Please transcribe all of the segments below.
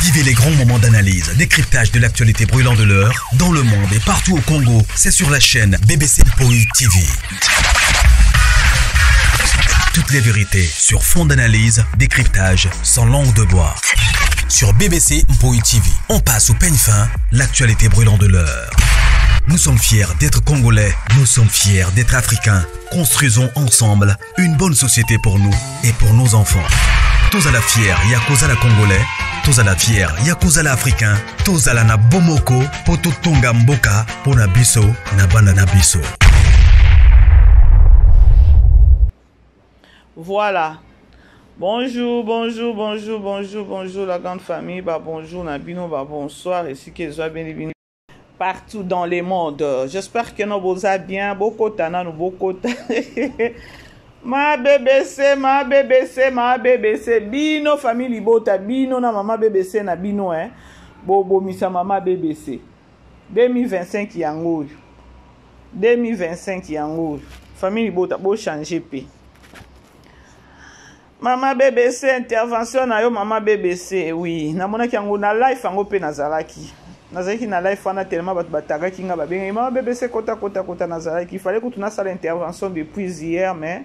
Vivez les grands moments d'analyse, décryptage de l'actualité brûlante de l'heure, dans le monde et partout au Congo. C'est sur la chaîne BBC Mpoi TV. Toutes les vérités sur fond d'analyse, décryptage, sans langue de bois. Sur BBC Mpoi TV, on passe au peigne fin l'actualité brûlante de l'heure. Nous sommes fiers d'être Congolais, nous sommes fiers d'être Africains. Construisons ensemble une bonne société pour nous et pour nos enfants. Tous à la fière, Yakuza la Congolais, tous à la fière, Yakuza la Africain, tous à la na Bomoko, Poto Tonga Mboka, Pona Biso, na Bana na Biso. Voilà. Bonjour, bonjour, bonjour, bonjour, bonjour la grande famille. Bah, bonjour Nabino, bah, bonsoir. Ici que bien partout dans le monde. J'espère que nous boza bien. Bokota nanu bokota. ma BBC, ma BBC, ma BBC. Bino famille libota, bino na mama BBC na bino hein. Bobomisa mama BBC. 2025 yango oyo. 2025 yango oyo. Famille libota bo changer pe. Mama BBC intervention na yo mama BBC oui namonaki yango na life yango mpe nazalaki nazalaki na life wana tellement bato batagaki nga babengaki mama BBC kota kota kota nazalaki fallait kutu nasala intervention depuis hier mais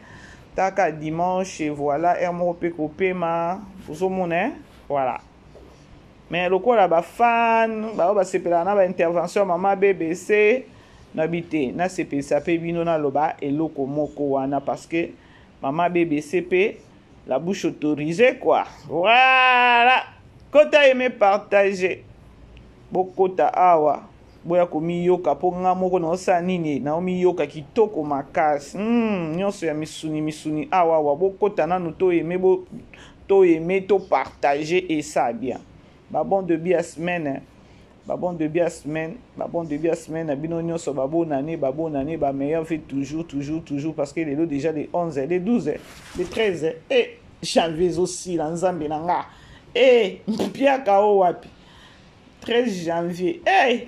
taka dimanche et voilà heure moko mpe kopema ozomona eh? voilà mais lokola bafan baoyo basepelaka na baintervention ya mama BBC nayebi te nasepelisa mpe bino naloba eloko moko wana parce que Maman BBC pe la bouche autorisée quoi. Voilà. Kota aimer partager. Bokota awa. Boya komiyoka mpo nga moko naosala nini naomiyoka kitoko makasi mm, nyonso ya misuni misuni awa awa bokota nanu to aime bo to aime to partager et ça bien ba bon début ya semaine hein. Ba bon début ya semaine, ba bon début ya semaine na bino nyonso ba bonne année, ba bonne année, ba meilleur vie toujours, toujours, toujours parce que lelo déjà le 11, le 12, le 13 et janvier ezosila nzambe na nga. Eh, mpiaka o wapi? 13 janvier. Eh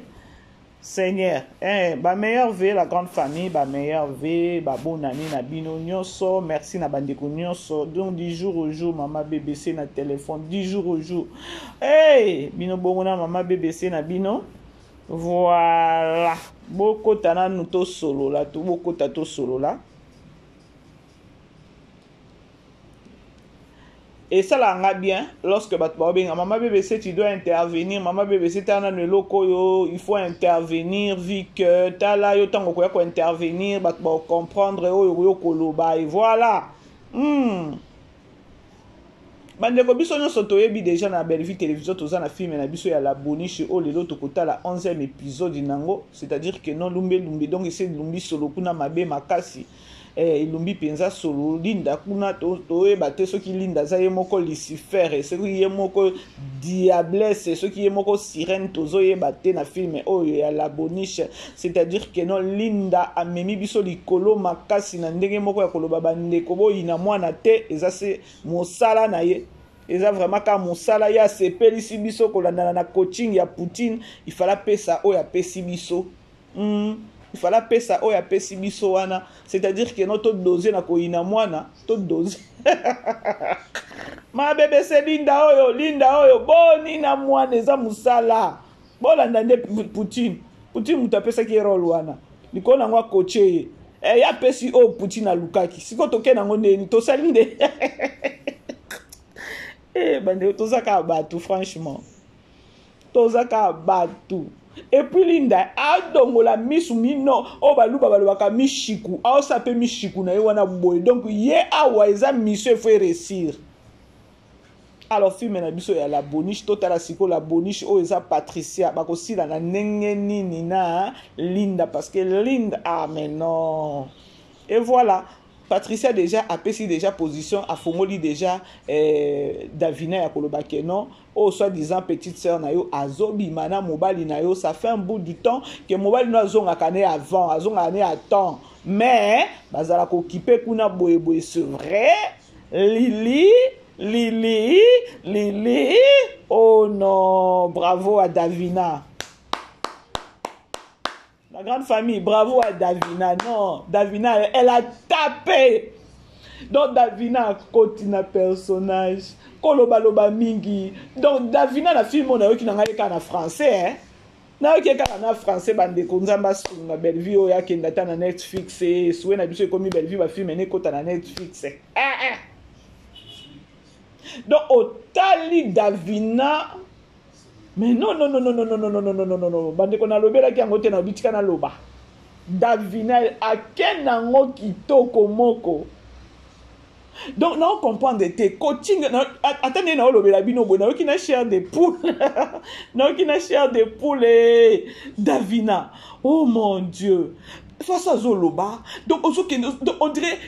Seigneur, eh, ba meilleur vie la grande famille, ba meilleur vie, ba bonne année na bino nyonso. Merci na bandeko nyonso. Donc du jour au jour mama BBC na téléphone, du jour au jour. Hey, bino bongo na mama BBC na bino. Voilà. Bokota nanu tosolola, to bokota tosolola. esalaka nga bien lorsque bato baobenga mama bbc tu dois intervenir mama bbc tala nanu eloko oyo il faut intervenir vu que tala yo ntango okoya kointervenir bato baocomprendre oyo oyo koloba et voilà hmm. Bandeko biso nionso toyebi dejà na Bellevue television toza na film na biso ya la boniche oyo lelo tokotala 11e episode nango c'est à dire que non lumbe lumbe donc ese elumbi solo kuna mabe makasi eh, elumbi mpenza solo Linda kuna toyeba te soki Linda aza ye moko Lucifer soki ye moko diablesse soki ye moko sirène tozoyeba te na film oyo ya la boniche c'est à dire que non Linda amemi biso likolo makasi na ndenge moko ya koloba bandeko boyina mwana te eza se mosala na ye eza vraiment kaka mosala ye asepelisi biso kolandana na coaching ya Poutine il fallait apesa oyo apesi biso mm. il fallait apesa oyo apesi biso wana c'est-à-dire que no todose na koyina mwana todose ma bebese linda oyo linda oyo boni na mwana eza mosala bolanda nde Poutine Poutine moto apesaki ye role wana likolo na yango akoche ye eh, ye apesi oyo Poutine alukaki sikoyo toke nango ndeni tosali nde eh, bandeko toza kaka bato franchement toza kaka bato epuis linda adongola misu mino oyo baluba balobaka mishiku aosa mpe mishiku na ye wana boye donc ye awa eza mission efo eresir Alors film na biso ya la boniche totala sikoyo la boniche oyo eza Patricia bakosila na ndenge nini na Linda parce que Linda ah mais non et voilà Patricia déjà apesi déjà position afongoli déjà eh, Davina ya koloba ke non oyo oh, soit disant petite sœur na yo azobima na mobali na yo ça fait un bout du temps que mobali no azongaka ne avant azongaka ne à temps mais bazala kokipe kuna boye boye c'est vrai Lili, Lili, Lili. Oh non, bravo à Davina. La grande famille, bravo à Davina. Non, Davina, elle a tapé. Donc Davina akoti na personnage kolobaloba mingi. Donc Davina na film oyo nayoki na ngai kaka na français hein? Nayoki kaka na français bandeko. Nzambe asunga Bellevue oyo akenda ata na Netflix. Esue na biso ekomi Bellevue bafilme ene ekota na Netflix. Eh, eh. Donc otali Davina, mais non, non, non, non, non, non, non, non, non, non, non, non, bandeko, nalobelaki yango te, nalobi tika naloba. Davina akende yango kitoko moko. Donc nao comprendre te coaching ata ndenge naolobela bino boye, nayoki na chair de poule, nayoki na chair de poule. Davina, oh mon Dieu, façon azoloba, donc ozokende, donc on dirait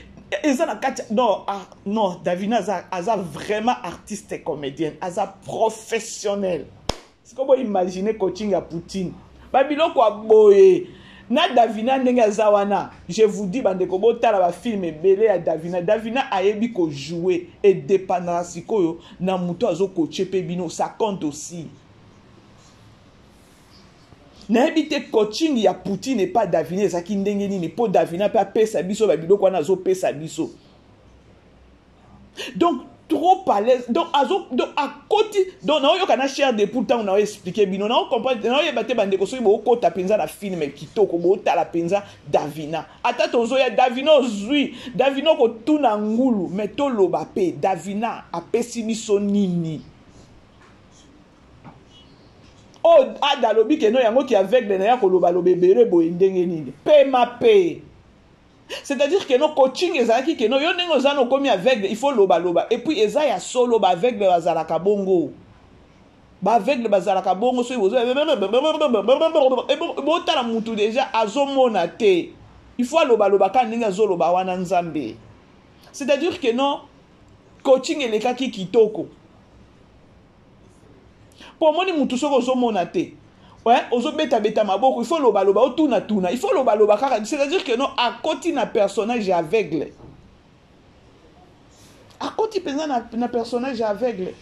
eza na kati. Non, ah, non, Davina aza, aza vraiment artiste comédienne, aza professionnel. Sikoyo boimagine coaching ya Poutine, babiloko ya boye na Davina ndenge aza wana. Je vous dis bandeko, botala bafilme ebele ya Davina. Davina ayebi kojouer, edépendra sikoyo na moto azocoacher mpe bino, ça compte aussi. Nayebi te coaching ya Poutine epa Davina ezalaki ndenge nini, mpo Davina mpe apesa biso babiloko wana azopesa biso. Donc trop à l'aise, donc azo, donc akoti, donc naoyoka na chair de poule ntango nao expliquer bino, nao comprendre, naoyeba te bandeko soki bookota mpenza na film kitoko, bootala mpenza Davina. Ata tozoya Davina, ozwi Davina okotuna ngulu, mais toloba mpe Davina apesi biso nini? Oyo Ada alobi keno yango ki aveugle na ya kolobaloba ebele boye ndenge nini? Pema mpe, c'est-à-dire que no coaching ezalaki ke no yo ndenge oza na okomi aveugle, il faut lobaloba. Et puis eza ya solo, baaveugle bazalaka bongo, baaveugle bazalaka bongo. Soki botala mutu déjà azomona te, il faut alobaloba kaka ndenge azoloba wana. Nzambe, c'est-à-dire que non, coaching elekaki kitoko, mpo omoni mutu soki ozomona te, ouais, ozobetabeta maboko, il faut lobaloba, otunatuna, il faut lobaloba kaka. C'est-à-dire que non, akoti na personnage aveugle, akoti mpenza na personnage aveugle.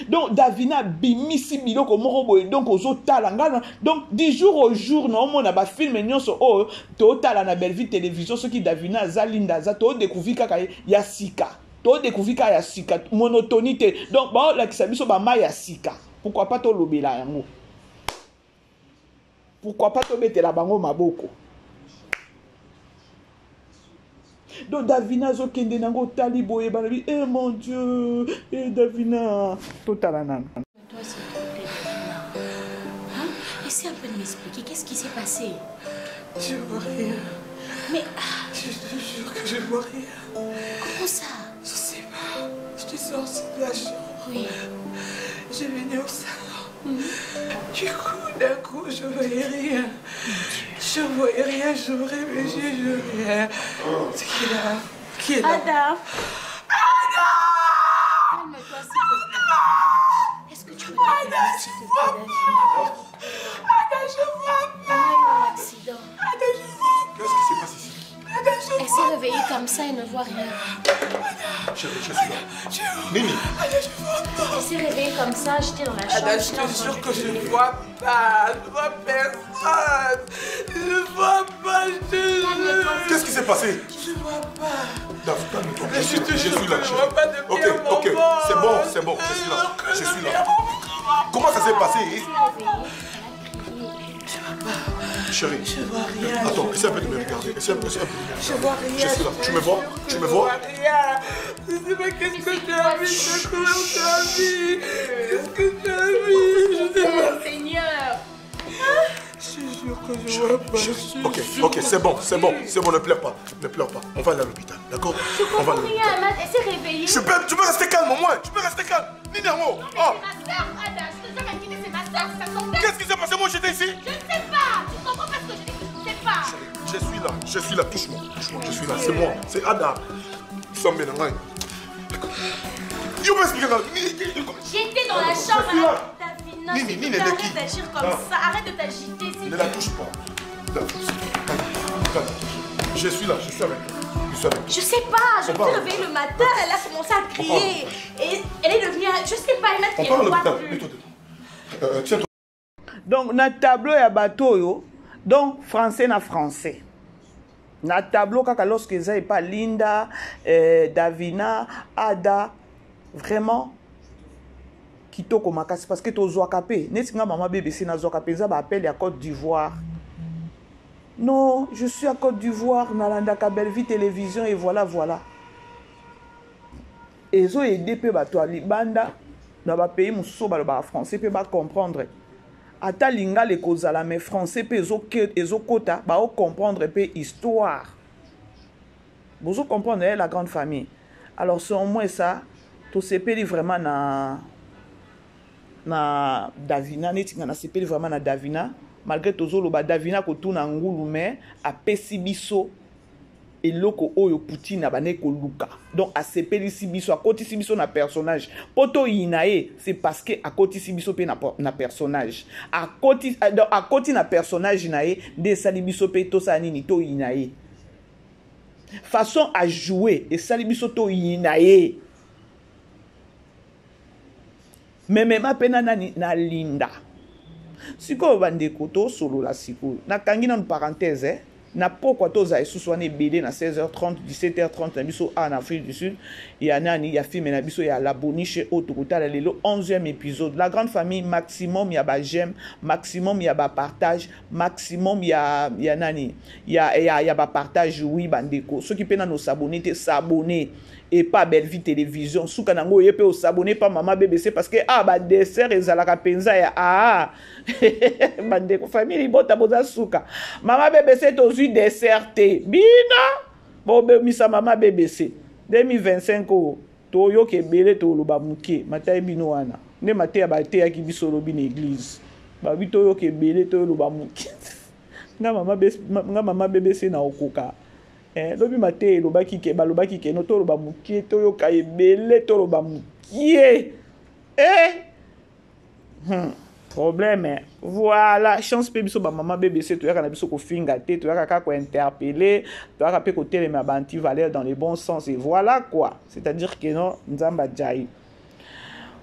Donc Davina abimisi biloko moko boye. Donc ozotala nga, donc du jour au jour naomona bafilme nyonso oyo totala na Bellevue Télévision, soki Davina aza, Linda aza, todécouvrir kaka ya sika, todécouvrir kaka ya sika, monotonie te. Donc baolakisa biso bamai ya sika, pourquoi pas tolobela yango, pourquoi pas tobetela bango maboko. Donc Davina azokende nango, otali boye, balobi eh mon Dieu, eh Davina, totala nano. Toi, s'il te plaît, Davina. Hein? Essaie un peu de m'expliquer. Qu'est-ce qui s'est passé? Je vois rien. Mais ah, Je te jure que je vois rien. Comment ça? Je sais pas. J'étais sortie de la chambre. Je venais au salon. Du coup, d'un coup, je voyais rien. Je voyais rien, j'ouvrais mes yeux, je voyais rien. C'est qui là? Qui est là? Ada! Calme-toi, s'il te plaît. Est-ce que tu peux te calmer, s'il te plaît, Davina? Ada, je vois On a eu un accident. Ada, je vois Qu'est-ce qui se passe ici? Ada, je Elle s'est réveillée comme ça et ne voit rien. Chérie, je suis là. Nini? Ada, je vois pas. Elle s'est réveillée comme ça, j'étais dans la chambre. Ada, je j'étais te en train jure de que je filmer. vois pas. Je vois personne. Je vois pas, je te jure. Qu'est-ce qui s'est passé? Je vois pas. Daf, calme-toi. Mais je te Je jure suis là, que je chérie. vois pas depuis Ok, un ok, moment. c'est bon, c'est bon, je suis là. Je Je suis te là. jure que Comment ça s'est passé? Elle s'est réveillée, elle a crié. Chérie. Je vois rien. Attends, je essaie un peu de vois me rien. regarder. Essaie un peu de me regarder. Je vois rien. Je suis là. Je Tu te me vois? jure que Tu me je vois? vois rien. Je sais pas qu'est-ce que tu as mis de couleur tu as mis. Qu'est-ce que tu as mis? Je sais pas. Seigneur! Je te jure que je vois pas. Chérie, Je te ok, jure. ok, c'est bon, c'est bon, c'est bon, ne pleure pas, ne pleure pas. On va aller à l'hôpital, d'accord? Je On va comprends aller à rien, l'hôpital. elle s'est réveillée. Tu peux rester calme au moins, tu peux rester calme. Nini Yango, Mais oh, c'est ma soeur, Ada. Je te jure, inquiétée, c'est ma soeur, c'est sa père. Qu'est-ce qui s'est passé? Moi j'étais ici. Je ne sais pas. Tu comprends pas ce que je dis? Je ne sais pas. Chérie, je suis là, je suis là, touche-moi, touche-moi, je suis là, c'est moi, c'est Ada. Sommes maintenant. You m'expliques là. J'étais dans la chambre. Je suis là. Davina, Nini, s'il te Nini, plaît, elle est arrête qui? d'agir comme Ah. ça. Arrête de t'agiter, s'il Ne te la plaît. touche pas. Je suis là, je suis avec toi. Je suis avec toi. Je sais pas, je On me part suis à réveillée le matin, elle a commencé à crier. Et elle est devenue. Je sais pas, elle m'a On crié, part à elle ne voit l'hôpital. plus. Mets-toi dedans. Tiens-toi. Donc na tableau ya bato oyo, donc français na français. Na tableau kaka lorsque eza epa Linda, eh, Davina, Ada, vraiment kitoko makasi parce que tozwaka mpe neti nga mama BBC nazwaka mpenza baappel ya Côte d'Ivoire. Non, je suis à Côte d'Ivoire, nalandaka Bellevue Télévision et voilà voilà. Ezo aider mpe bato ya libanda na bapays mosusu oyo balobaka français mpe bacomprendre. Ata lingala ekozala mais français mpe ezokota, baocomprendre mpe histoire. Bozo comprendre eh, la grande famille. Alors c'est au moins ça, tosepeli vraiment na na Davina, neti nga nasepeli vraiment na Davina, malgré tozoloba Davina kotuna ngulu mais apesi biso eloko oyo Poutine abandaki koluka. Donc asepelisi biso, akotisi biso na personnage. Po toyina ye, c'est parce que akotisi biso pe na, na personnage. Akoti, eh, donc, akoti na personnage na ye nde esali biso pe tosala nini, toyina ye. Façon à jouer esali biso toyina ye. Memema pe na nani na Linda. Sikoyo bandeko tosolola sikoyo. Nakangi nanu parenthèse eh. Na pokwa tozala lisusu wana ebele na 16h30 17h30 na biso awa na Afrique du Sud ya nani ya film na biso ya La Boniche oyo tokotala lelo 11e épisode. La grande famille maximum ya ba j'aime, maximum ya ba partage, maximum ya ya nani ya ya, ya ba partage oui bandeko. Soki pe nanu s'abonner te s'abonner. Epa Bellevue Télévision suka nango oye pe osabonner pa mama BBC parce que ah ba dessert ezalaka penza ya ah bandeko famille libota boza suka mama BBC tozui dessert te bino bobemisa mama BBC 2025 oyo toyoka ebele toloba moke matai bino wana nde mateya bateyaki biso lobi na église babi toyoka ebele toyoloba moke nga mama BBC na okoka Eh, lobi mateya elobaki ke balobaki ke no toloba mokie toyoka ebele toloba mokie eh! Problème eh. Voilà chance mpe biso bamama BBC toyaka na biso kofinga te, toyaka kaka kointerpele, toyaka mpe kotelema ba anti-valeur dans le bon sens et voilà quoi, c'est-à-dire que non nzambe ajai.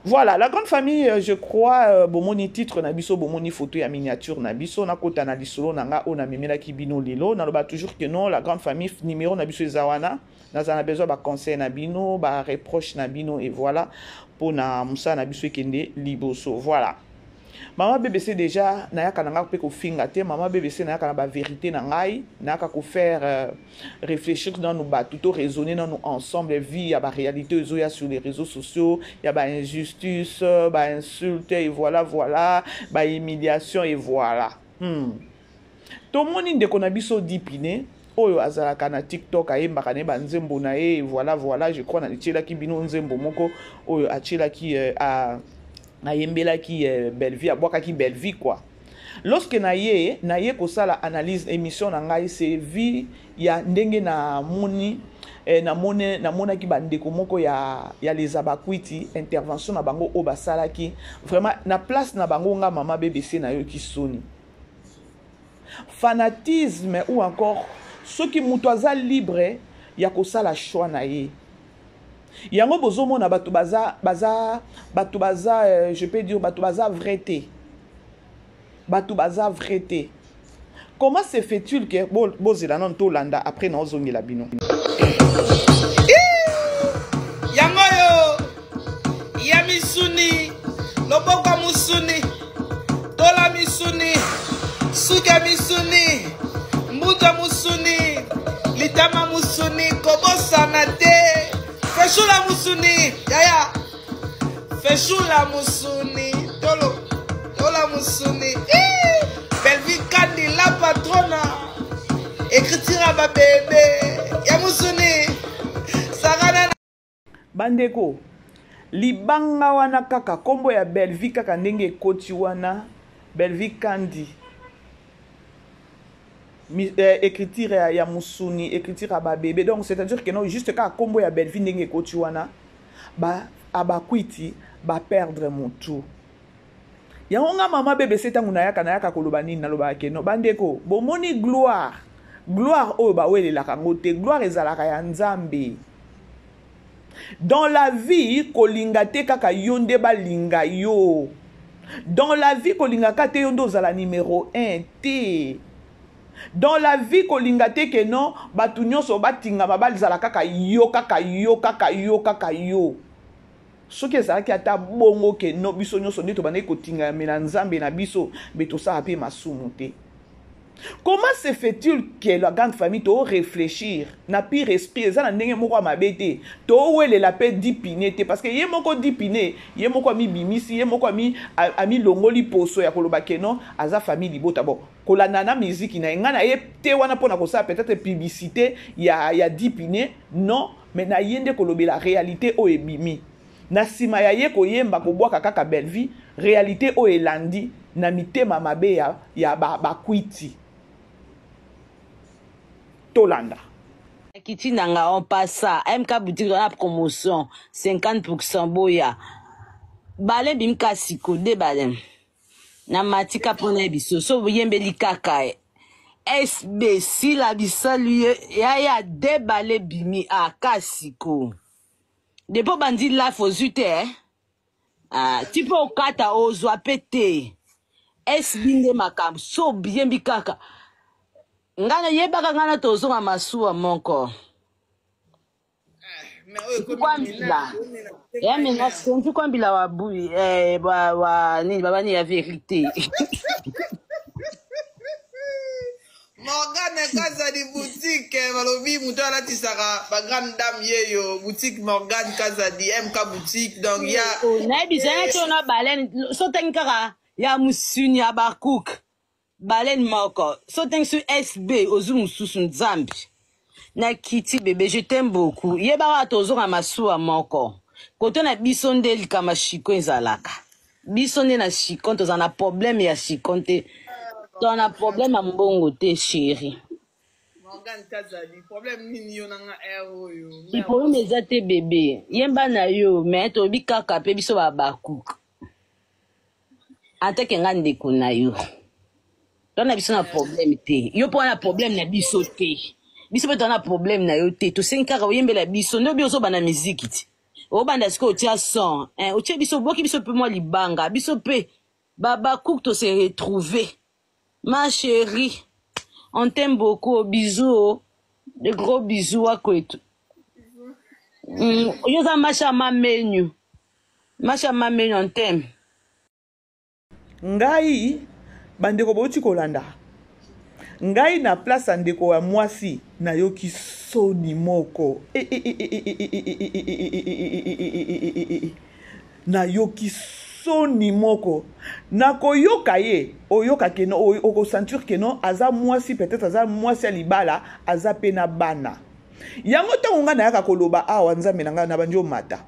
Voilà, la grande famille, je crois, bomoni titre na biso, bomoni photo ya miniature na biso, na kota na lisolo na nga oyo na memelaki bino lelo, na loba toujours que non, la grande famille, numéro na biso eza wana, naza na besoin ba conseil na bino, ba reproche na bino, et voilà, po na mosala na biso ekende liboso, voilà. Mama BBC déjà, nayaka na nga pe kofinga te, mama BBC nayaka na ba vérité na ngai, nayaka ko faire réfléchir dans nos bateaux, to raisonner dans nous ensemble, vie, ya ba réalité ezo ya sur les réseaux sociaux, ya ba injustice, ba insulte, et voilà, voilà, ba humiliation, et voilà. Tomoni ndeko na biso Dipine, oyo azalaka na TikTok, ayembaka na ye ba nzembo na ye, et voilà, voilà, je crois na tielaki bino nzembo moko, oyo atielaki a, ayembelaki Bellevue, abwakaki Bellevue quoi. Lorsque na ye, na ye kosala analyse émission na ngai, c'est vie ya ndenge na moni, na moni, na monaki ba ndeko moko ya, ya les abakwiti, intervention na bango oyo basalaki vraiment na place na bango nga mama BBC na yoki soni. Fanatisme ou encore soki mutu aza libre ya kosala choix na ye. Yango bozomona bato baza, baza, bato baza je peux dire, bato baza vrai te. Bato baza vrai te. Comment se fait-il que bozela nanu tolanda après na ozongela bino? Yango yo ya misuni, loboko ya musuni, tola misuni, suki ya misuni, mbutu ya musuni, litama musuni, kobosana te, feshula musuni, yaya, feshula musuni, tolo, tola musuni, eh, Bellevue Kandi la patrona, écriture ya ba bébé, ya musuni, Sarah na Bandeko, libanga wana kaka kombo ya Bellevue kaka ndenge ekoti wana, Bellevue Kandi. Mi écriture ya musuni, écriture ya ba bébé. Donc c'est-à-dire que non, juste kaka kombo ya Bellevue ndenge ekoti wana, ba abakwiti ba perdre mutu. Yango nga mama BBC tangu nayaka, nayaka koloba nini, nalobaka ke non, bandeko, bomoni gloire, gloire oyo bawelelaka ngo te, gloire ezalaka ya Nzambe. Dans la vie, kolinga te kaka yo nde balinga yo. Dans la vie, kolinga ka te yo nde ozala numéro 1 te. Dans la vie kolinga te ke non bato nyonso batingama bazala kaka yo kaka yo kaka yo kaka yo. Soki ezalaki ata bongo ke no biso nyonso nde tobandaki kotingamela Nzambe na biso, mbe tosala mpe masumu te. Comment se fait-il que la grande famille to réfléchir na pire esprit eza na ndenge moko ya mabe te towelela mpe dipine te parce que ye moko dipine ye moko amibimisi ye moko amilongoli poso ya koloba ke non aza famille libota bon kolanda na miziki na ye ngai na ye te wana mpo na kosala peut-être publicité ya, ya dipine non mais na ye nde kolobela réalité oyo ebimi na nsima ya ye koyemba kobwaka kaka Bellevue realite oyo elandi na mitema mabe ya, ya bakwiti ba tolanda kiti nanga on passa mk boutique na promotion 50% boya bale bimka siko de bale na matika mpona ye biso so boyembeli kaka sb sila bisalu ye yaya de bale bimi aka siko Depuis obandi life ozwi te eh? Ah, ti mpe okata ozwa mpe te SB nde makambo so obiyembi kaka ngai nayebaka ngai na tozonga masuwa moko kwambila ya mena senzi kwambila wa bui eh, wa, wa nini babani ya verite Morgane Kazadi boutique eh, balobi moto alatisaka ba grande dame yeyo boutique Morgane Kazadi MK boutique donc ya oh, nayebisa ye ti ona baleine so otangi kaka ya mosuni ya bacook baleine moko so otangi so sb ozwi mosusu nzambe na kiti bebe je t'aime beaucoup yebaka tozonga masuwa moko kote na biso nde likambo ya chikon ezalaka biso nde na chikon tozala na problème ya chikon te tozala na problème ya mbongo te chéri Morgane Kazadi problème nini yo na nga heure oyo problème eza te bebe yemba na yo mais toyebi kaka mpe biso babakuk anteke nga ndeko na yo toza na biso na problème te yo mpo wana problème na biso te biso mpe toza na problème na yo te tosengi kaka oyembela biso nde obi ozobanda miziki ti obanda sikoyo otia son eh, otie biso oboki biso mpe mwa libanga biso mpe babakouk to se retrouver ma chérie on t'aime beaucoup bisous oh. de gros bisous wakwetu mm, yo oza masha mamenyu masha mamenyu on t'aime Ngai bandeko bouti kolanda ngai na place ya ndeko ya mwasi nayoki soni moko nayoki soni moko nakoyoka ye oyoka keno okosentir keno aza mwasi peut-être aza mwasi ya libala aza mpe na bana yango ntango ngai nayaka koloba awa nzambe na ngai nabandi omata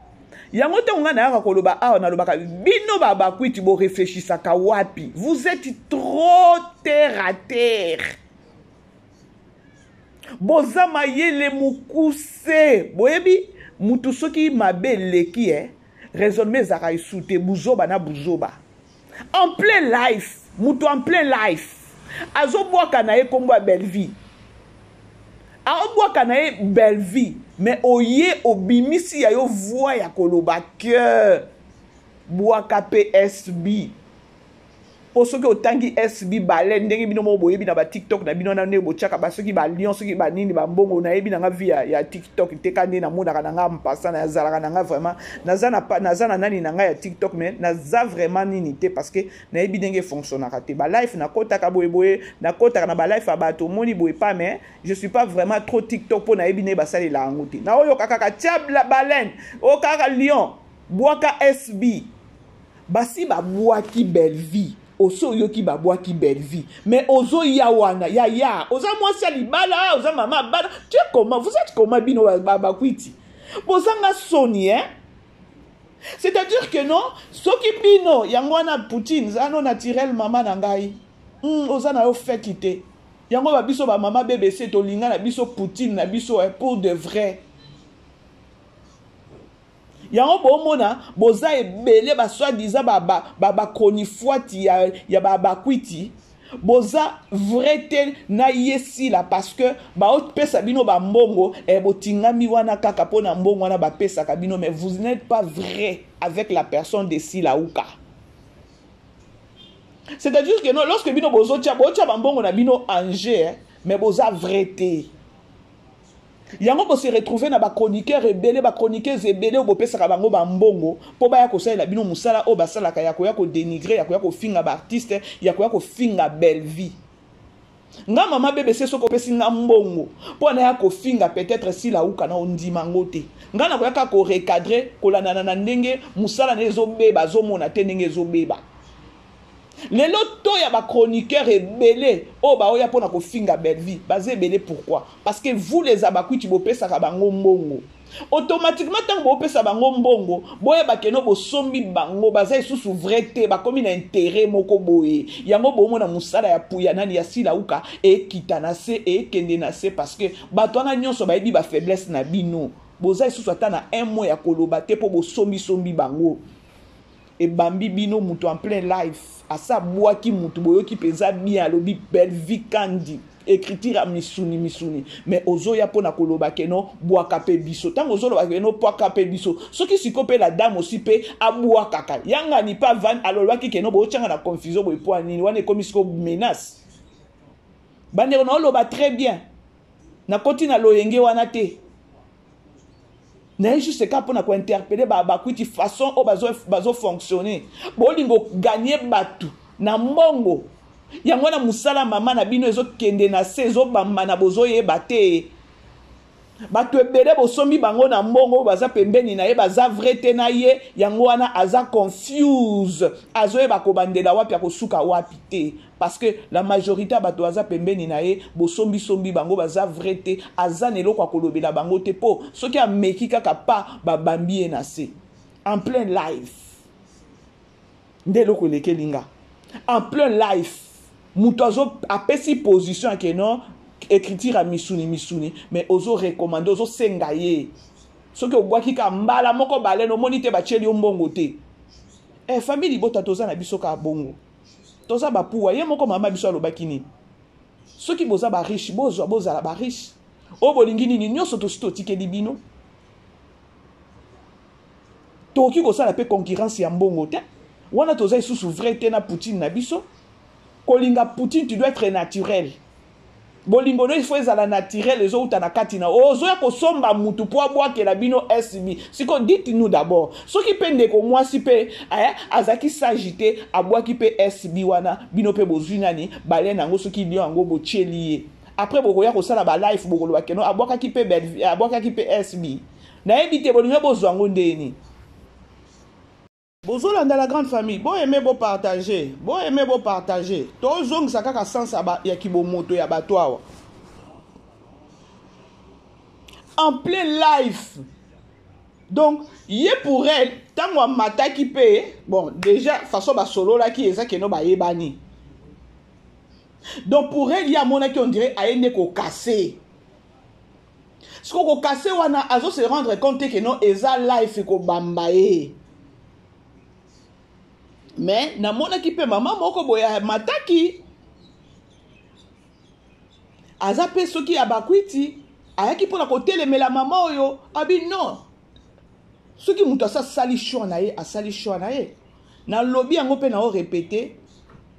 yango ntango ngai nayaka koloba awa nalobaka bino babakwiti boreflechisaka wapi vous êtes trop terre à terre boza mayele mokuse boyebi mutu soki mabe eleki eh, raisonnement ezalaka esu te buzoba na buzoba en plein life mutu en plein life azobwaka na ye nkombo ya bellevie aobwaka na ye bellevie mais oye obimisi ya yo voi ya koloba que bwaka mpe sb mpo soki otangi sb baleine ndenge bino moko boyebi na batiktok na bino wana ndenge botyaka basoki balion soki banini bambongo nayebi na nga vie ya, ya tiktok te ka nde namonaka na nga mpasa nazalaka na nga vraiment naza na, naza na nani na ngai ya tiktok mais naza vraiment nini te parce que nayebi ndenge efonctionnaka te balife nakotaka boyeboye nakotaka na balife ya bato omoni boye pa mais je suis pas vraiment trop tiktok mpo nayebi ndenge basalela yango te naoyoka kaka tia baleine oyo kaka lion bwaka sb basi babwaki bellevie osi oyoki babwaki bellevie mais ozoya wana ya ya oza mwasi ya libala oza mama bana tu es comment vous êtes comment bino bakwiti bozanga soni hein c'est-à-dire que non soki bino yango wana poutine zala no naturel mama na ngai mm, oza na yo feki te yango babiso bamama bbc tolinga na biso poutine na biso eh, pour de vrai yango bomona boza ebele ba soit disant ba chronifuati ya, ya ba bakwiti boza vrai te na ye sila parce que baopesa bino bambongo eh, botingami wana kaka mpo na mbongo wana bapesaka bino mais vous n'êtes pas vrai avec la personne de sila uka c'est-à-dire que non lorsque bino bozotia botia bambongo na bino en jeu eh, Mais boza vrai te. Yango bo se retrouver na ba chroniqueurs ebele, ba chroniqueuses ebele oyo bopesaka bango ba mbongo mpo baya kosalela bino mosala oyo basalaka ya koya ko denigrer, ya koya kofinga ba artistes, ya koya kofinga Bellevue. Nga mama BBC soki opesi nga mbongo mpo naya kofinga peut-être Sila Uka na ondima ngo te. Nga nakoya kaka ko recadrer kolandana na ndenge mosala na ye ezobeba, azomona te ndenge ezobeba. Lelo to ya ba chroniqueurs ebele oyo baoya pona kofinga Bellevue baza ebele pourquoi? Parce que vous les abakwiti bopesaka bango mbongo. Automatiquement tango bopesa bango mbongo, boyeba que no bosombi bango, baza lisusu vrai te, bakomi na intérêt moko boye. Yango bomona musala ya puya nani ya Silawuka ekita na se ekende na se parce que bato wana nyonso bayebi ba faiblesse na bino. Boza lisusu ata na un mot ya koloba te po bosombi sombi bango. Ebambi bino mutu en plein live asa abuaki mutu boyoki penza bien alobi Bellevue Kandy ecriture ya misuni misuni mais ozoya pona koloba ke no buaka pe biso tango ozoloba ke no puaka pe biso soki siko pe la dame aussi pe abuakaka yangani pa van alobaki ke no botianga na confusion boye poa nini wana ekomi siko menace bandeko na oloba très bien nakoti na loyenge wana te naye juste kaka mpona kointerpele bakwiti façon oyo bazofonctionne bolingo gagne bato na mbongo yango wana mosala mama na bino ezokende na se ezobambana bozoyeba te bato ebele bosombi bango na mbongo oyo baza pembeni na ye baza vrai te na ye yango wana aza confuse azoyeba kobandela wapi akosuka wapi te parce que la majorité ya bato baza pembeni na ye bosombi sombi bango baza vrai te aza na eloko ya kolobela bango te po soki ameki kaka pa babambi ye na se en plein live nde eloko elekeli nga en plein live moto azo apesi position ya ke non écriture ya misuni misuni mais ozo recommande ozosenga ye soki obwaki ka mbala moko balene omoni te batieli yo mbongo te eh, famille libota toza na biso kaka bongo toza ba puwa ye moko mama biso alobaki nini soki boza ba riche bozwa bozala ba riche oyo bolingi nini nyonso tosi totikeli bino tokoki kosala mpe concurrence ya mbongo te wana toza lisusu vrai te na poutine na biso kolinga poutine tu dois être naturel bolingo no il faut ezala naturel ezowuta na kati na ozoya kosomba mutu mpo abwakela bino SB siko dites nous d'abord soki mpe ndeko mwasi mpe eh, azalaki sage te abwaki mpe SB wana bino mpe bozwi nani baleine yango soki lion yango botieli ye après bokoya kosala ba life bokoloba keno abwakaki mpe abwakaki mpe SB nayebi te bolingi bozwa yango ndeni Bozolanda la grande famille, bo aimer bo partager, bo aimer bo partager. Tozongisa kaka sens ya kibomoto ya bato awa. En plein life. Donc, ye pour elle, tango amataki pe, bon, déjà façon basololaki eza keno bayebani. Donc pour elle, ye amonaki on dirait aye nde ko casser. Siko ko casser wana azo se rendre compte que non eza life ko bamba ye. Mais namonaki pe mama moko boye amataki aza pe soki abakwiti ayaki mpona kotelemela mama oyo abi non soki moto asi asali choix na ye asali choix na ye nalobi yango mpe nao repete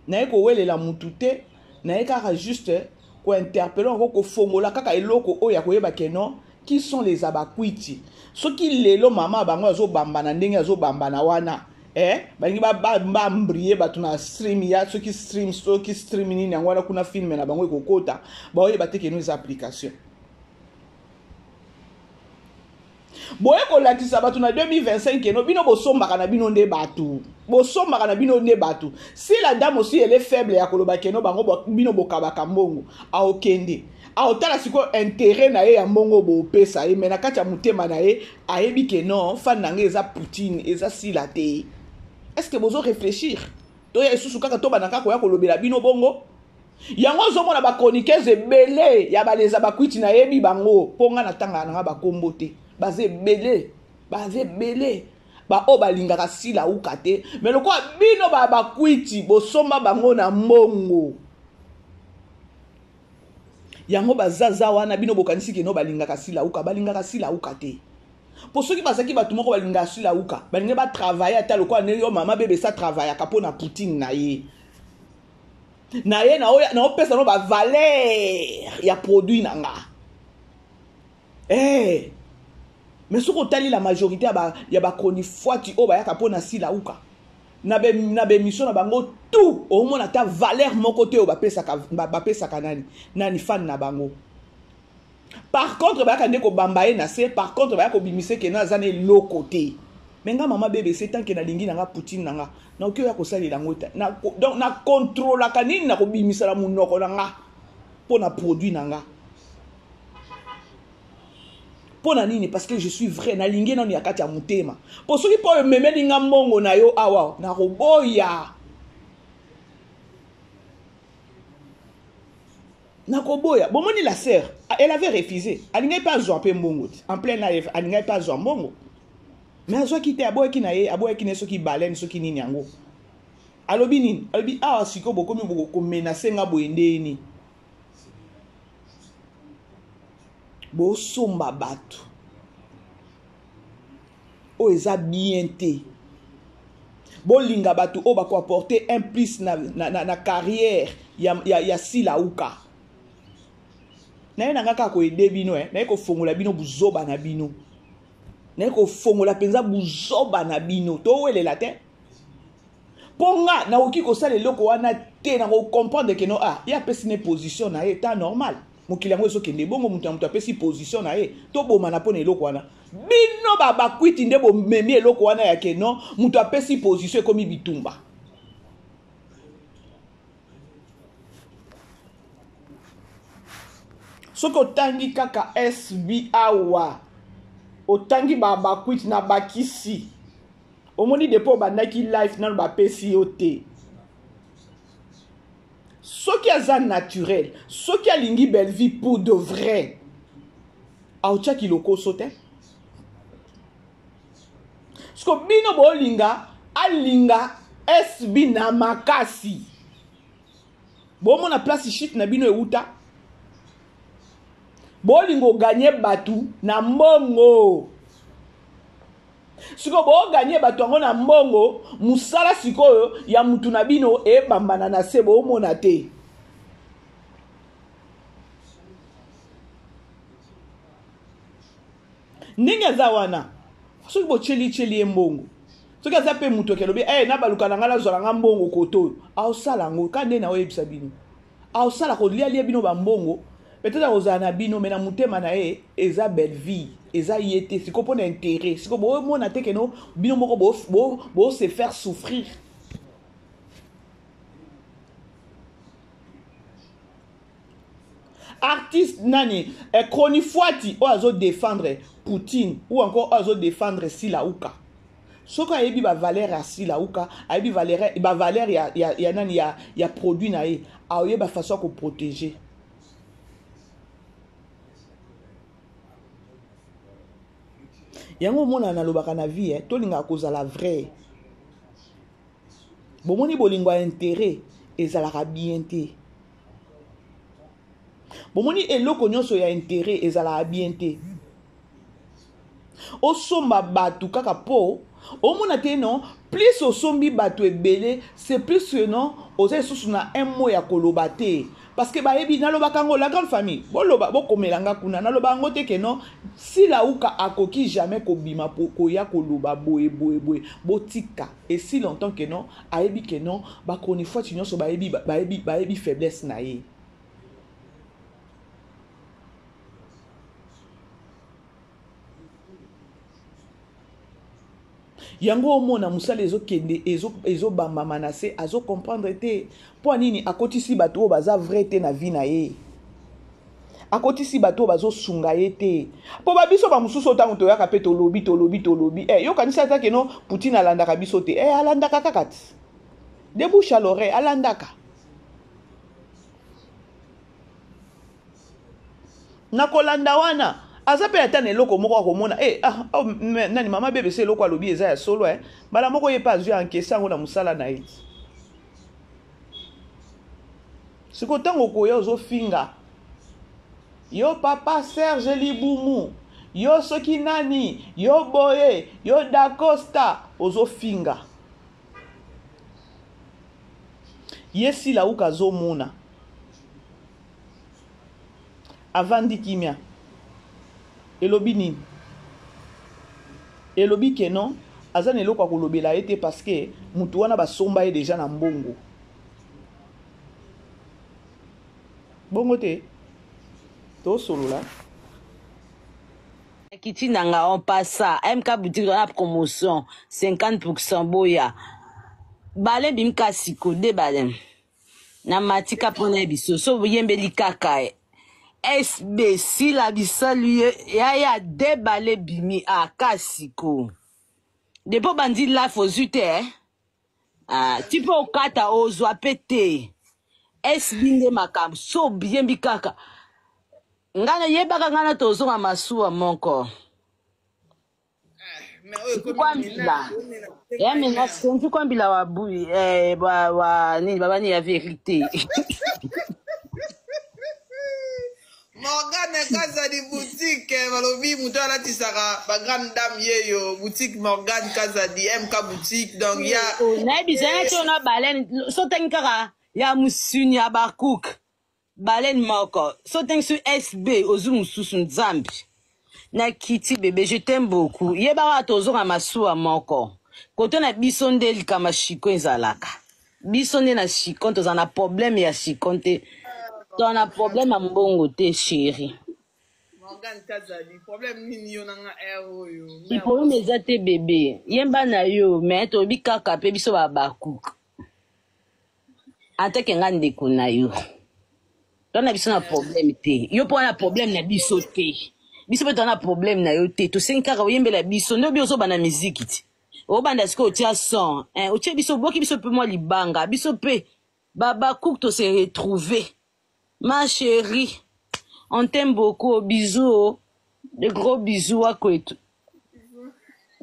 naye kowelela motu te naye kaka juste ko interpeller yango kofongola kaka eloko oyo ya koyeba ke non qui sont les abakwiti soki lelo mama bango azobambana ndenge azobambana wana eh balingi bambrie bato na stream ya soki stream soki stream nini yango wana kuna filme na bango ekokota baoyeba te keno eza application boye kolakisa bato na 2025 keno bino bosombaka na bino nde bato bosombaka na bino nde bato si la dame aussi elle est faible ya koloba keno bango bino bokabaka mbongo aokende aotala sikoyo intérêt na ye ya mbongo bopesa ye me na kati ya motema na ye ayebi ke non fan na ngai eza poutine eza sila te est ce que bozo réfléchir toya lisusu kaka tobanda kaka koya kolobela bino bongo yango ozomona ba chroniqueuse ebele ya baleza bakwiti nayebi bango mpo ngai natangaka na ngai bakombo te baza ebele baza ebele baoyo balingaka sila uka te me lokola bino ba bakwiti bosomba bango na mbongo yango bazaza wana bino bokanisi keno balingaka sila uka balingaka sila uka te mpo soki bazalaki bato moko balingaka sila uka balingi batravaille ata lokola ndenge yo mama bebe sa travaillaka mpo na poutine na ye. Na ye naopesa no bavaleur ya produit na nga. Hey. Eh. Mais soki otali la majorité ya bachronifuati oyo bayaka mpo na silauka na bemission na bango tout, omona ata valeur moko te oyo bapesaka nani nani fan na bango. Par contre bayaka nde kobamba ye na se, par contre baya kobimisa ke na aza na eloko te. Me nga mama BBC, tant ke nalingi na nga Poutine na nga, nakoki oya kosalela yango te. Donc nakontrolaka nini nakobimisa na monoko na nga mpo na produit na nga. Mpo na nini? Parce que je suis vrai, nalingi nanu ya kati ya motema. Mpo soki mpo oyo ememeli nga mbongo na yo awa, nakoboya. Nakoboya. Bomoni la sœur, elle avait refusé. Alingaki mpe azwa mpe mbongo te. En plein live, alingaki mpe azwa mbongo. Mais azwaki te, aboyaki na ye, aboyaki na ye soki baleine, soki nini yango. Alobi nini? Alobi awa sikoyo bokomi komenace nga boye ndeni. Bosomba bato oyo eza bien te. Bolinga bato oyo bakoapporter un plus na carrière ya Silauka. Naye na nga kaka koyede bino, naye kofongola bino buzoba na bino. Naye kofongola mpenza buzoba na bino. Towelela te. Mpo nga nakoki kosala eloko wana te, nakocomprendre ke no, ah, ye apesi ne position na ye, temps normal. Mokili yango ezokende bongo, moto na moto apesi position na ye, tobomana mpo na eloko wana. Bino bakwiti nde bomemi eloko wana ya ke non, moto apesi position ekomi bitumba. Soki otangi kaka SB awa, otangi bakwiti na bakisi, omoni depo obandaki live nano bapesi yo te. Soki aza naturel, soki alingi belle vie pour de vrai, aotiaki lokoso te. Siko bino bolinga alinga SB na makasi. Bomona place shit na bino euta. Bolingo gagner batu na mbongo. Siko boganye bato yango na mbongo, mosala sikoyo ya mutu na bino ebambana na se, bomona te. Ndenge aza wana, soki botyeli-tyeli ye mbongo, soki aza mpe moto akelobi, eh, nabaluka na ngai nazwa na ngai mbongo koto oyo, aosala yango ka nde naoyebisa bino. Aosala kolialia bino bambongo, peut-être akozala na bino, mais na motema na ye eza belle vie, eza ye te. Siko mpo na intérêt, siko bomona te keno bino moko bo se faire souffrir. Artiste nani, chronifuati oyo azo défendre Poutine ou encore oyo azo défendre Silauka. Soki ayebi ba valeur ya Silauka, ayebi valeur, ba valeur ya nani, ya produit na ye, aoyeba façon ya ko protéger. Yango omona nalobaka na vie, tolingaka kozala vrai. Bomoni bolingo ya intérêt ezalaka bien te. Bomoni eloko nyonso ya intérêt ezalaka bien te. Osomba bato kaka po omona te non, plus osombi bato ebele, c'est plus que non, oza lisusu na un mot ya koloba te. Parce que bayebi nalobaka yango la grande famille, boloba bokomela nga kuna, naloba yango te ke non, Silauka akoki jamais kobima po koya koloba boye boye boye, botika et si longtemps que non, ayebi ke non, ba chronifuati nyonso bayebi, bayebi, bayebi faiblesse na ye. Yango omona mosala ezokende, ezobambama na se, azo comprendre te. Mpo nini akotisi bato oyo baza vrai te na vie na ye? Akotisi bato oyo bazosunga ye te. Mpo ba biso ba mosusu ntango toyaka mpe tolobi, tolobi, tolobi. Yokanisi ata ke non, Poutine alandaka biso te. Alandaka kaka ti. De bouche à l'oreille, alandaka. Na kolanda wana, aza pe ata na eloko moko akomona, ah, oh, nani mama BBC eloko alobi eza ya solo, Mbala moko ye pe azwi encaisse yango na mosala na ye. Siko ntango okoya ozofinga yo papa Serge Libumu, yo soki nani, yo boye, yo Dacosta, ozofinga. Ye Silawuka azomona. Avandi kimia. Elobi nini? Elobi que non, aza na eloko ya kolobela ye te parce que mutu wana basomba ye dejà na mbongo. Bongo te? Tosolola. Kiti nanga on passa MK boutique na promotion 50% boya bale bimka siko de bale na matika pona biso so yembeli kaka SB sila bisalu yaya de bale bimi a kasiko depo bandi life ozwi te eh? Ah, ti mpe okata ozwa mpe te SB nde makambo so biyembi kaka ngai nayebaka ngai na tozonga masuwa moko kwambila ya mina senzi kwambila wa bu eh, wa, wa nini babani ya verite Morgane Kazadi boutique eh, balobi moto alatisaka ba grande dame yeyo boutique Morgane Kazadi MK boutique donc ya oh, nayebisa ye to na baleine sotangi kaka ya musuni ya bacook baleine moko sotangi su sb ozwi mosusu nzambe na kiti bebe je t'aime beaucoup yebaka tozonga masuwa moko kote na biso nde likama chiko ezalaka biso nde na chikon toza na problème ya chikon te toza na problème ya mbongo te chéri Morgane Kazadi problème nini yo na nga heure oyo problème eza te bebe yemba na yo mais toyebi kaka mpe biso babakuk atake nga ndeko na yo toza na biso na problème te yo mpo wana problème na biso te biso mpe toza na problème na yo te tosengi kaka oyembela biso nde obi ozobanda miziki ti obanda sikoyo otia son eh, otie biso oboki biso mpe mwa libanga biso mpe babacook to se retrouver ma chérie on t'aime beaucoup bisous oh. de gros bisous wakwetu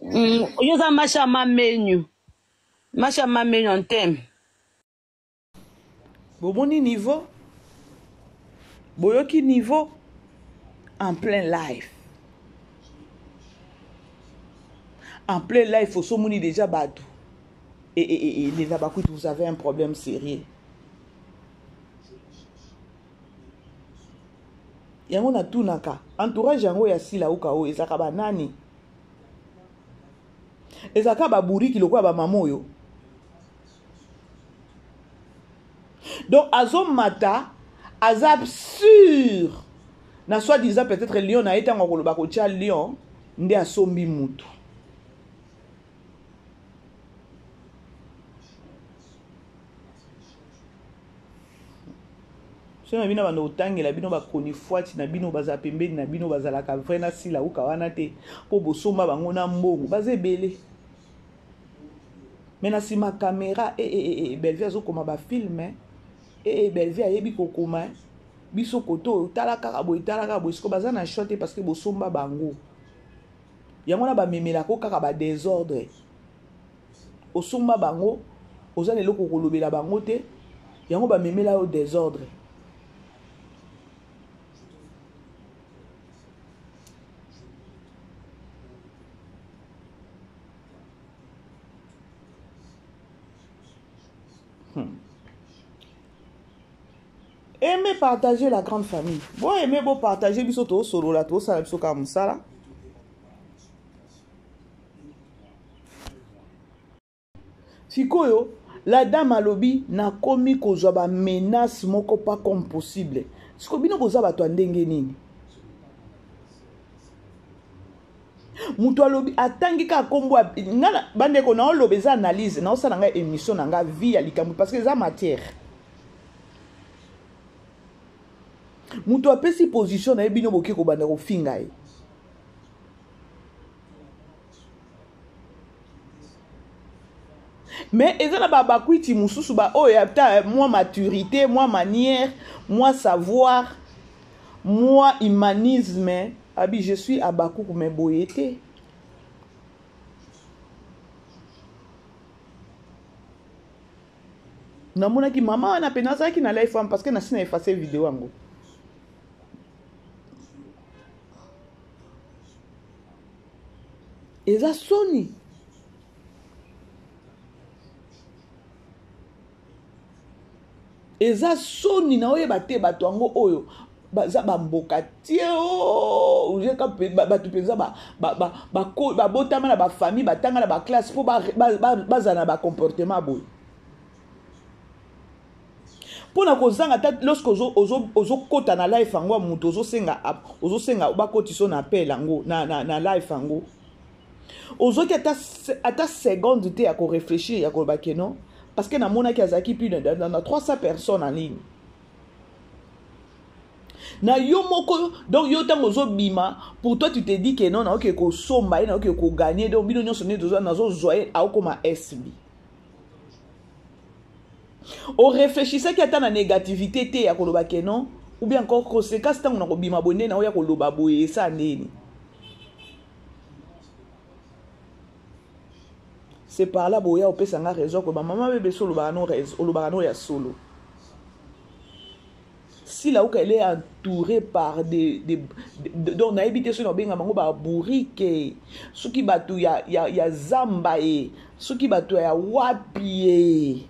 mm, yo oza masha mamenyu masha mamenyu on t'aime Bomoni niveau? Boyoki niveau? En plein live. En plein live, osomoni déjà bato. Et, et, et, et les abakuiti, vous avez un problème sérieux. yango natunaka entourage yango ya sila uka oyo ezalaka banani ezalaka baburiki lokola bamama oyo donc azomata aza sur na soit disant peut-être lion na ye ntango akoloba kotya lion nde asombi mutu soki na bino banda kotangela bino bakonifuati na bino bazala pembeni na bino bazalaka vrai na sila uka wana te mpo bosomba bango na mbongo baza ebele mais na nsima kamera e, e, e, e, bellevue azokoma bafilme e, e, bellevue ayebi kokoma biso kote oyo tala kaka boye tala kaka boye sikoyo baza na choix te parce que bosomba bango yango wana bamemelako kaka badesordre osomba bango oza na eloko kolobela bango te yango bamemela yo desordre Hmm. Aimez partager la grande famille. Bon, aimez bon partager biso to solola to sala biso ka musala. Sikoyo la dame alobi nakomi kozwa ba menace moko pas comme possible. Sikoyo bino boza bato ya ndenge nini? Moto alobi atangi kaka kombo nga bandeko naoloba eza analyse naosala ngai émission na ngai vie ya likambo parce que eza matière. Moto apesi position na ye bino boke kobanda kofinga ye. Mais eza na babakwiti mosusu baoyo ata mwa maturité mwa manière mwa savoir mwa humanisme abi je suis abakuku mais boye te namonaki mama wana mpe nazalaki na life wana parce que nasi na efface video yango eza soni Eza soni na oyeba te bato yango oyo baza bamboka tie oh, bato mpenza babotama na bafamille batanga na baklasse mpo bazala na bacomportement boye mpo na kozanga ata lorsque ozokota na life yango ya moto ozosenga ozosenga bakotisa na appel yango na, na, na life yango ozwaki ata, ata seconde te ya koreflechir ya koloba ke non parce que namonaki azalaki plus na, na, na 300 personnes en ligne na yo moko donc yo ntango ozobima pour toi tu te dis ke non naoke kosomba ye naoke koganye donc bino nyonso nde nazozwa ye aokoma sb oreflechisaki ata na négativité te ya koloba ke non ou bien encore conséquence ntango nakobima boye nde naoya koloba boye esa ndeni c'est par là boya opesa nga raison koloba mama bebe so olobaka no raison olobaka no ya solo silauka elle est entourée par des, des, des donc nayebi te soki nakobenga bango babourike soki bato ya, ya, ya zamba ye soki bato ya wapi ye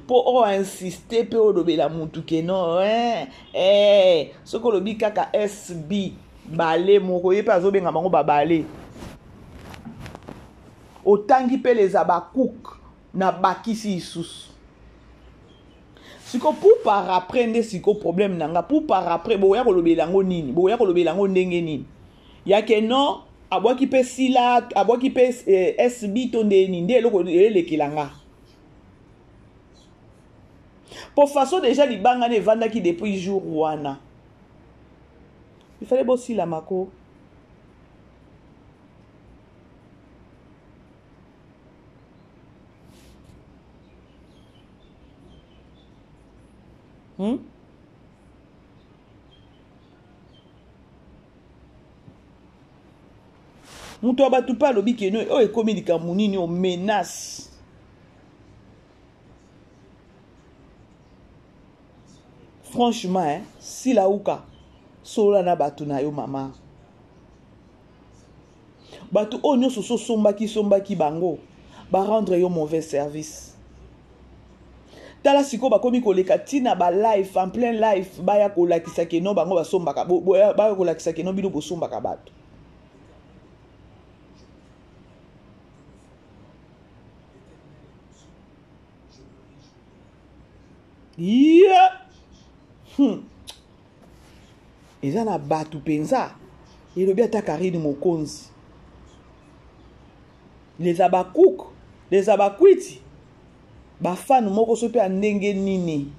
mpo oyo insiste mpe olobela mutu ke no eh, eh, soki olobi kaka sb bale moko ye mpe azobenga bango babale otangi mpe les abakouk na bakisi lisusu siko pour par après nde siko problème na nga pour par après bokoya kolobela yango nini bokoya kolobela yango ndenge nini ya ke non abwaki mpe sila abwaki mpe eh, sb to nde nini nde eloko elekela nga po façon déjà libanga na evandaki depuis jour wana il fallait bosilama ko Hmm? moto ya bato mpe alobi keno oyo ekomi likambo nini o menace franchement eh, silauka solola na bato na yo mama bato oyo nyonso sosombaki sombaki bango barendre yo mauvais service tala sikoyo bakomi koleka ntina ba life en plein life baya kolakisa keno bango basombaka baya kolakisa keno bino bosombaka bato ye hmm. eza na bato mpenza elobi ata karine mokonzi les abakouk les abakwiti bafane moko soki mpe ya ndenge nini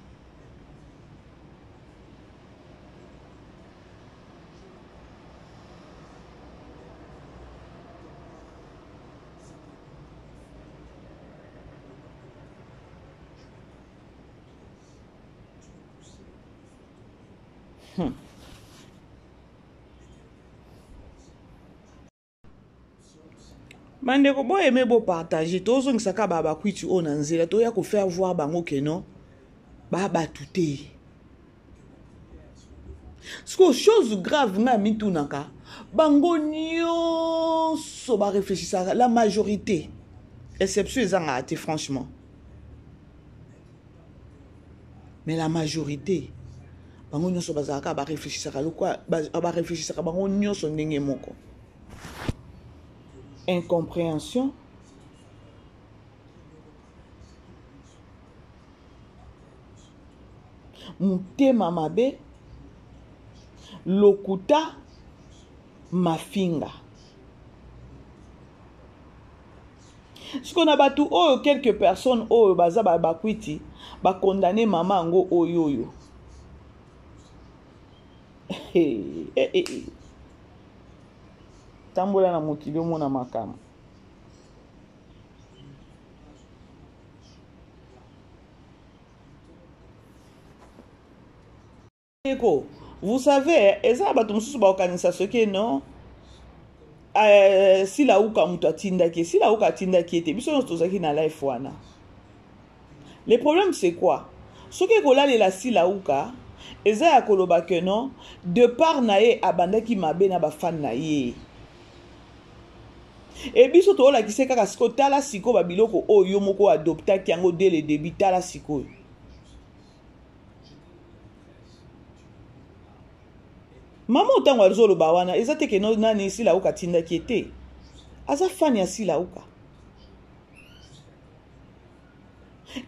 Hmm. bandeko boyeme bopartage tozongisa kaka ba bakwiti oyo na nzela toya kofaire voir bango ke non ba bato te sikoyo chose grave ngai mitunaka bango nyonso bareflechisaka la majorité exception ezangaka te franchement mais la majorité bango nyonso bazalaka bareflechisaka lokwa bareflechisaka bango nyonso ndenge moko incompréhension motema mabe lokuta mafinga sikoyo na bato oyo quelques personnes oyo baza bakwiti bakondane mama yango oyo oyo eh, eh, eh. Tambola na mokili omona makambo. Ndeko, vous savez, eza na bato mosusu bakokanisa soki non euh, silauka moto atindaki ye silauka atindaki ye te biso nyonso tozalaki na life wana le problème c'est quoi soki ekolalela silauka eza ya koloba que non de part na ye abandaki mabe na bafane na ye e biso toolakise kaka sikoyo tala sikoyo babiloko oyo yo moko adoptaki yango dès le début tala sikoyo. Mama otango azoloba wana eza te ke nani Silauka atindaki ye te. Aza fan ya Silauka.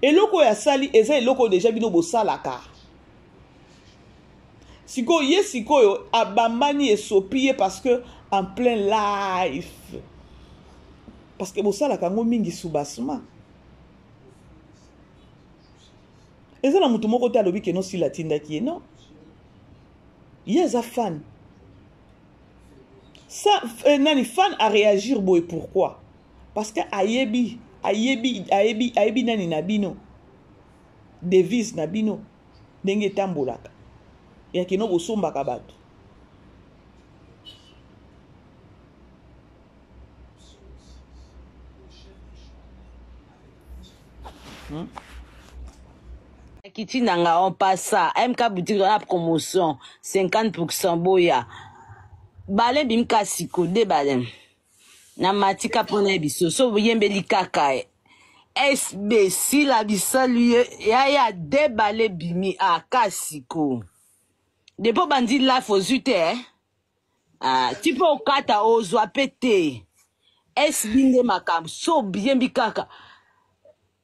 Eloko oyo asali eza eloko oyo deja bino bosalaka. Sikoyo ye sikoyo abambani esopi ye parce que en plein life. Parce que bosalaka yango mingi soubassement. Eza na mutu moko te alobi ke no Sila atindaki ye non. Ye aza fan. Sa, eh, nani fan a réagir boye pourquoi? Parce que ayebi ayebi ayebi ayebi nani na bino. Devise na bino ndenge etambolaka. Ya kino bosombaka bato. Hmm? Kiti nanga on passa MK boutique na promotion 50% boya bale bimka siko de bale na matika pona biso so boyembeli kaka SB sila bisalu yaya de bale bimi aka siko depo bandi life ozwi te eh? Ah, ti mpe okata ozwa mpe te SB nde makambo so oyembi kaka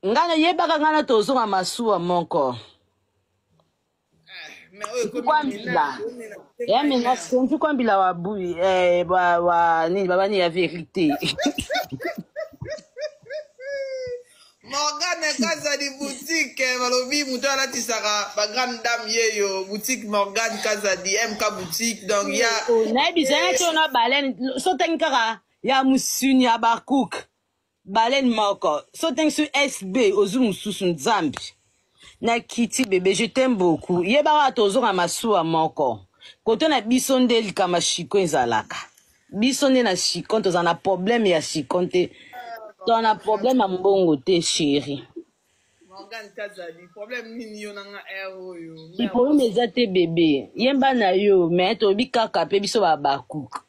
ngai nayebaka ngai na tozonga masuwa moko kwambila ya mina senzi kwambila wa bui eh, wa, wa nini babani ya verite Morgane Kazadi boutique eh, balobi moto alatisaka ba grande dame yeyo boutique Morgane Kazadi MK boutique donc ya oh, nayebisa ye ti ona baleine so otangi kaka ya mosuni ya bacook baleine moko so otangi so sb ozwi mosusu nzambe na kiti bebe je t'aime beaucoup yebaka tozonga masuwa moko koto na biso nde likama chikon ezalaka biso nde na chikon toza na problème ya chikon te toza na problème ya mbongo te chéri Morgane Kazadi problème nini yo na nga heure oyo problème eza te bebe yemba na yo mais toyebi kaka mpe biso babakuk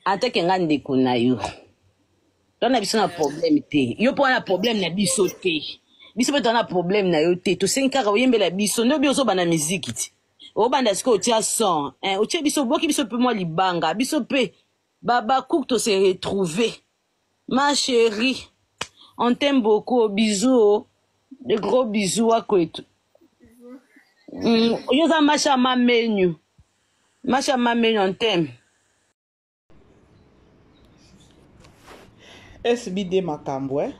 atake nga ndeko na yo toza na biso na problème te yo mpo wana problème na biso te biso mpe toza na problème na yo te tosengi kaka oyembela biso nde obi ozobanda miziki ti obanda sikoyo otia son eh, otie biso oboki biso mpe mwa libanga biso mpe babacook to se retrouver ma chérie on t'aime beaucoup bisous oh. de gros bisous wakwetu mm, yo oza masha mamenyu masha mamenyu on t'aime SBD makambo eh?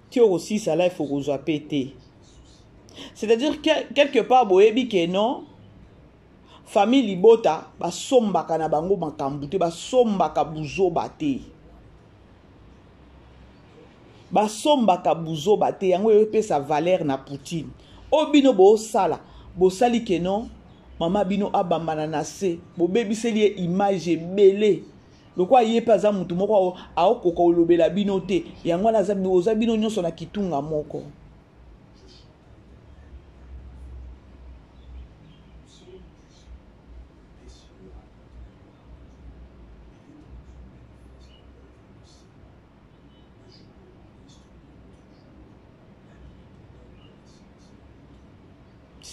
ti okosisa life okozwa pe te c'est-à-dire que, quelque part boyebi ke non famille libota basombaka na bango makambo te basombaka buzoba te Basombaka buzoba te yango epesa valeur na poutine oyo bino bosala bosali ke non mama bino abambana na se bobebiseli ye image ebele lokola ye mpe aza motu moko aokoka kolobela bino te yango wana oza bino nyonso na kitunga moko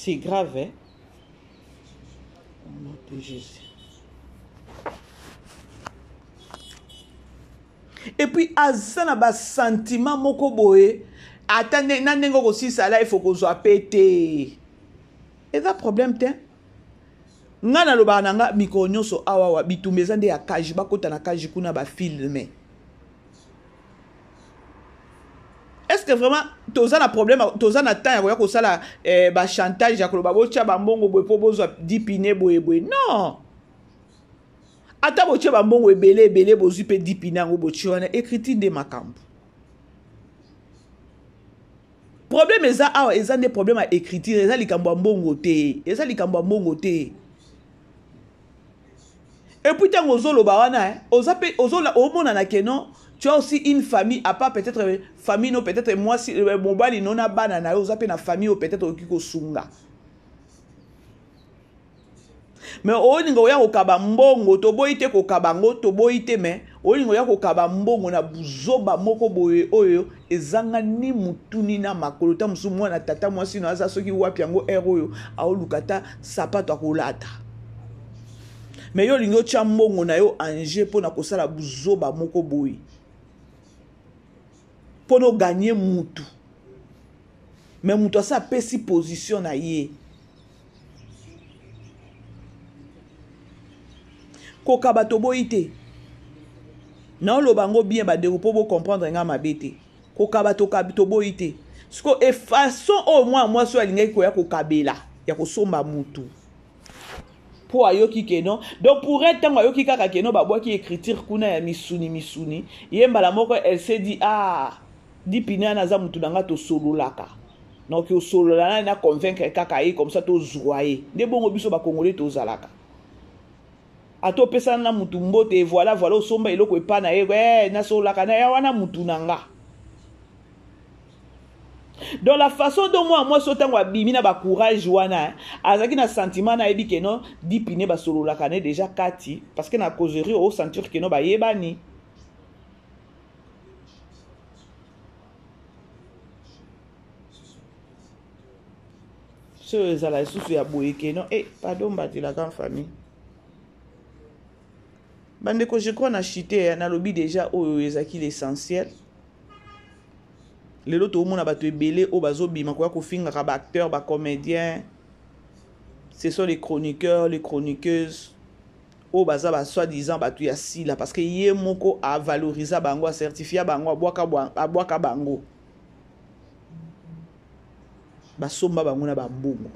C'est grave, hein? Au nom de Jésus. Et puis, aza na ba sentiment moko boye, ata na ndenge okosilisa life okozwa pe te. Eza problème te. Nga nalobaka na nga mikolo nyonso awawa bitumba eza nde ya cage, bakota na cage kuna ba filme. Est-ce que vraiment toza na problème, toza na temps ya koya kosala eh, ba chantage ya koloba botya bambongo boye mpo bozwa dipine boye boye? Non, ata botye bambongo ebele ebele bozwi mpe dipine yango botye wana ekriti nde makambo. Problème eza awa eza nde problème ya écriture, eza likambo ya mbongo te, eza likambo ya mbongo te. Et puis ntango ozoloba wana eh, oza pe omonana ke non, tu as aussi une famille à part peut-être famille no peut-être mwasi euh, mobali no na bana na yo, oza pe na famille oyo peut-être okoki kosunga. Mais olinga oya kokaba mbongo, toboyi te kokaba yango, toboyi te, mais olinga oya kokaba mbongo na buzoba moko boye oyo ezanga ni mutu ni na makolo. Ta mosusu mwana tata mwasi no aza soki wapi yango heure oyo aoluka ata sapato akolata, mais yo olingi otya mbongo na yo en jeu mpo na kosala buzoba moko boye mpo na oganye mutu. Mais mutu asi apesi position na ye. Kokaba toboyi te, naoloba yango bien bandeko mpo bocomprendre nga mabe te. Kokaba toboyi te. Siko e façon oyo mwana mwasi oyo alingaki koya kokabela ya kosomba mutu mpo ayoki que non, donc pour elle, ntango ayoki kaka que non babwaki écriture kuna ya misuni misuni, ye mbala moko elle s'est dit: ah, dipine wana aza mutu na nga, tosololaka, donc osolola nani na convaincre kaka ye, comme ça tozwa ye. Nde bongo biso bakongole tozalaka, ata opesana na mutu mbote, voilà voilà, osomba eloko epa na ye, eh, nasololaka na ye wana, mutu na nga. Donc la façon dont mwana mwasi oyo ntango abimi na bacourage wana, azalaki na sentiment nayebi que non, dipine basololaka ne déjà kati, parce que na causerie osentir que non, bayebani. Soyo ezala lisusu ya boye que non, eh, pardon, batelaka famille. Bandeko, je crois na chite, nalobi déjà oyo ezalaki l'essentiel. Lelo toomona bato ebele oyo bazobima koya kofingaka baacteur, bacomédien, ce sont les chroniqueurs, les chroniqueuses oyo baza ba soi-disant bato ya sila, parce que ye moko avalorisa bango, acertifia bango, abwaka bango, basomba bango na bambongo.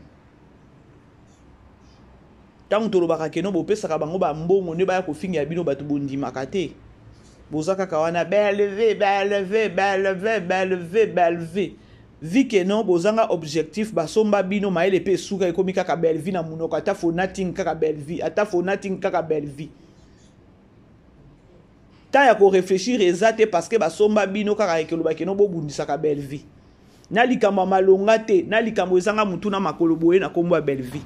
Ntango tolobaka que non, bopesaka bango bambongo nde baya kofingela bino bato, bondimaka te. Boza kaka wana belve, belve, belve, belve, belve, vu que non, bozanga objectif, basomba bino mayele mpe esuka, ekomi kaka Belvi na monoko, ata for nothing kaka Belvi, ata for nothing kaka Belvi. Temps ya korefléchir eza te, parce que basomba bino kaka ekoloba que non, bobundisaka Belvi na likambo ya malonga te, na likambo ezanga mutu na makolo boye na nkombo ya Belvi.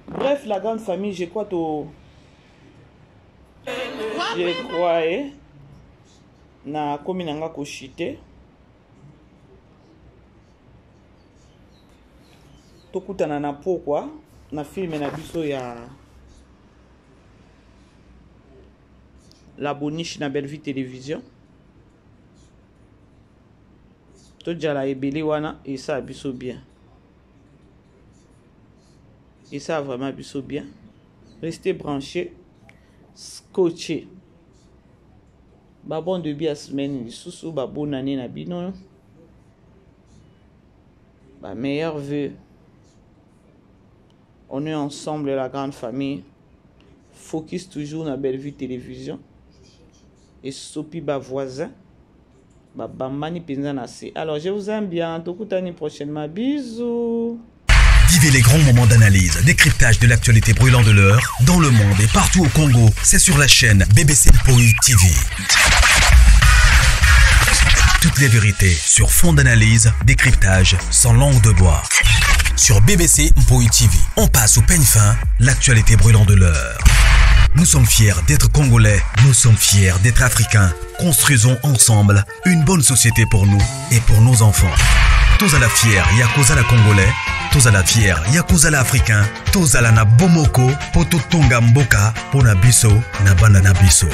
Bref, la grande famille, je crois to je crois eh, nakomi na nga koshite. Tokutana na pokwa na filme na biso ya La Boniche na Bellevue Télévision. Todjala ebele wana, esala biso bien, esala vraiment biso bien. Restez branché, scotché. Babon début ya semaine lisusu, babonne année na bino, ba meilleurs vœux. On est ensemble, la grande famille. Focus toujours na Bellevue Télévision. Esopi bavoisin, babambani mpenza na se. Alors je vous aime bien, tokutani prochainement, bisous. Vivez les grands moments d'analyse, décryptage de l'actualité brûlante de l'heure, dans le monde et partout au Congo. C'est sur la chaîne BBC Mpoi TV. Toutes les vérités sur fond d'analyse, décryptage, sans langue de bois. Sur BBC Mpoi TV, on passe au peigne fin l'actualité brûlante de l'heure. Nous sommes fiers d'être Congolais, nous sommes fiers d'être Africains. Construisons ensemble une bonne société pour nous et pour nos enfants. Tozala fier ya kozala Congolais, tozala fier ya kozala Africain, tozala na bomoko po totonga mboka pona biso na bana na biso.